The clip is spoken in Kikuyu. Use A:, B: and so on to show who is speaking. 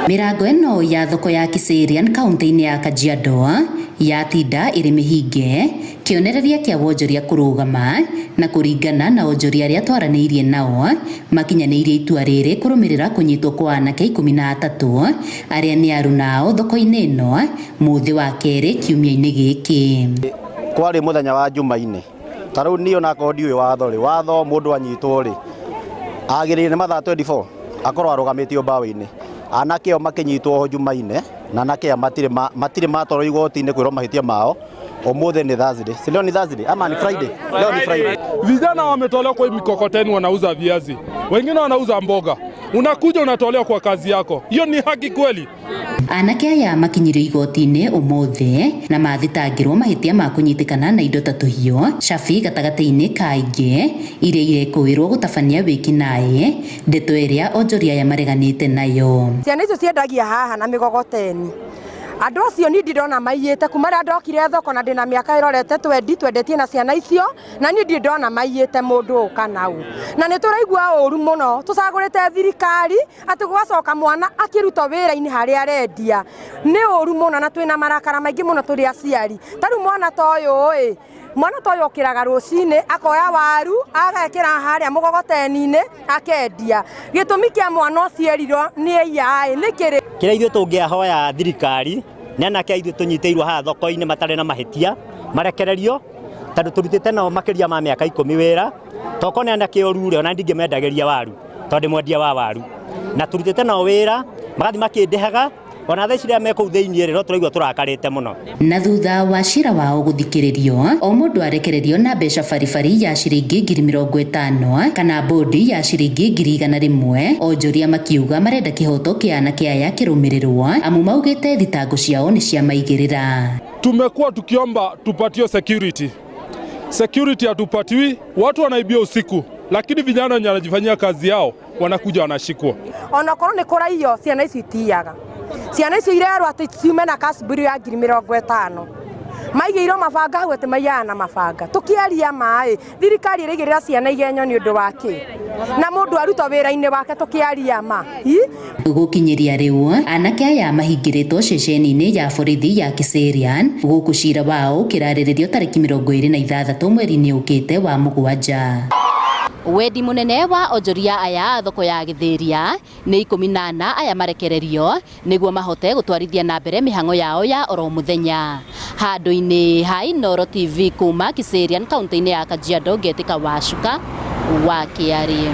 A: Mĩrango ĩno ya thoko ya Kiserian kaunti-inĩ ya Kajiado yatinda ĩrĩ mĩhinge, kĩonereria kĩa wonjoria kũrũgama na kũringana na onjoria arĩa twaranĩirie nao makinyanĩirie itua rĩrĩ kũrũmĩrĩra kũnyitwo kwa anake 13 arĩa nĩ aruna ao thoko-inĩ ĩno mũthĩ wa kerĩ kiumia-inĩ gĩkĩ.
B: Kwarĩ mũthenya wa Jumaine. Ta rĩu niĩ onakorwo ndiũĩ watho rĩ, watho mũndũ anyitwo rĩ, agĩrĩire nĩ mathaa 24 akorwo arũgamĩtio mbaũ-inĩ. Anake ao makĩnyitwo Jumaine na anake aya matirĩ matirĩ matwarwo igoti-inĩ kwĩrwo mahĩtia mao. Ũmũthĩ nĩ Thursday. Si leo ni Thursday ama ni Friday? Leo ni Friday.
C: Vijana wametolewa kwa hii mikokoteni, wanauza viazi, wengine wanauza mboga. Unakuja unatolewa kwa kazi yako, hiyo ni haki kweli?
A: Anake aya makinyirio igoti-inĩ ũmũthĩ na mathitangĩrwo mahĩtia ma kũnyitĩkana na indo ta tũhiũ, cabi gatagatĩ-inĩ ka ingĩ iria irekũĩrwo gũtabania wĩkinaĩ, ndeto ĩrĩa onjoria aya mareganĩte nayo.
D: Ciana icio ciendagia haha na mĩgogoteni. Andũ acio niĩ ndĩ ndona maiyĩte kuma rĩrĩa ndokire thoko na ndĩna mĩaka ĩrorete twendi twendetie na ciana icio, na niĩ ndirĩ ndona maiyĩte mũndũ ũka nau. Na nĩ tũraigua ũru mũno tũcagũrĩte thirikari atĩ gũgacoka mwana akĩrutwo wĩra-inĩ harĩa arendia. Nĩ ũru mũno na twĩna marakara maingĩ mũno tũrĩ aciari. Ta rĩu mwana ta ũyũ ĩ, mwana ta ũyũ okĩraga rũcinĩ akoya waru agekĩra harĩa mũgogoteni-inĩ akendia. Gĩtũmi kĩa mwana ũcio erirwo nĩ aiya ĩ nĩ kĩrĩ?
B: Kĩrĩa ithuĩ tũngĩhoya thirikari nĩ anake ithuĩ tũnyitĩirwo haha thoko-inĩ matarĩ na mahĩtia marekererio, tondũ tũrutĩte nao makĩria ma mĩaka 10 wĩra. Tokorwo nĩ anake oru rĩ, ona ndingĩmendagĩria waru tondũ ndĩ mwendia wa waru, na tũrutĩte nao wĩra magathiĩ makĩndĩhaga ona thaa ici rĩrĩa me kũu thĩinĩ rĩ, no tũraigua tũrakarĩte mũno.
A: Na thutha wa cira wao gũthikĩrĩrio, o mũndũ arekererio na mbeca baribari ya ciringi 50,000 kana bũndi ya ciringi 100,000. Onjoria makiuga marenda kĩhoto kĩa anake aya kĩrũmĩrĩrwo amu maugĩte thitango ciao nĩ cia maigĩrĩra.
C: Tumekuwa tukiomba tupatiwe security. Security hatupatiwi, watu wanaibia usiku, lakini vijana wenye wanajifanyia kazi yao wanakuja wanashikwa.
D: Onakorwo nĩ kũraiyo ciana icio itiyaga. Ciana icio irerwo atĩ ciume na cash bill ya 50,000. Maigĩirwo mabanga hau atĩ maiyaga na mabanga. Tũkĩaria maĩ, thirikari ĩraigĩrĩra ciana igenyo nĩ ũndũ wa kĩ? Na mũndũ arutwo wĩra-inĩ wake tũkĩaria ma.
A: Gũkinyĩria rĩu anake aya mahingĩrĩtwo ceceni-inĩ ya borithi ya Kiserian gũkũ cira wao ũkĩrarĩrĩrio tarĩki 26 mweri-inĩ ũkĩte wa mũgwanja. Wendi mũnene wa onjoria aya a thoko ya Gĩthĩria nĩ 14 aya marekererio nĩguo mahote gũtwarithia na mbere mĩhang'o yao ya oro mũthenya. Handũ-inĩ ha Inooro TV kuma Kiserian kaunti-inĩ ya Kajiado, ngetĩka Wacuka wa Kĩarĩ.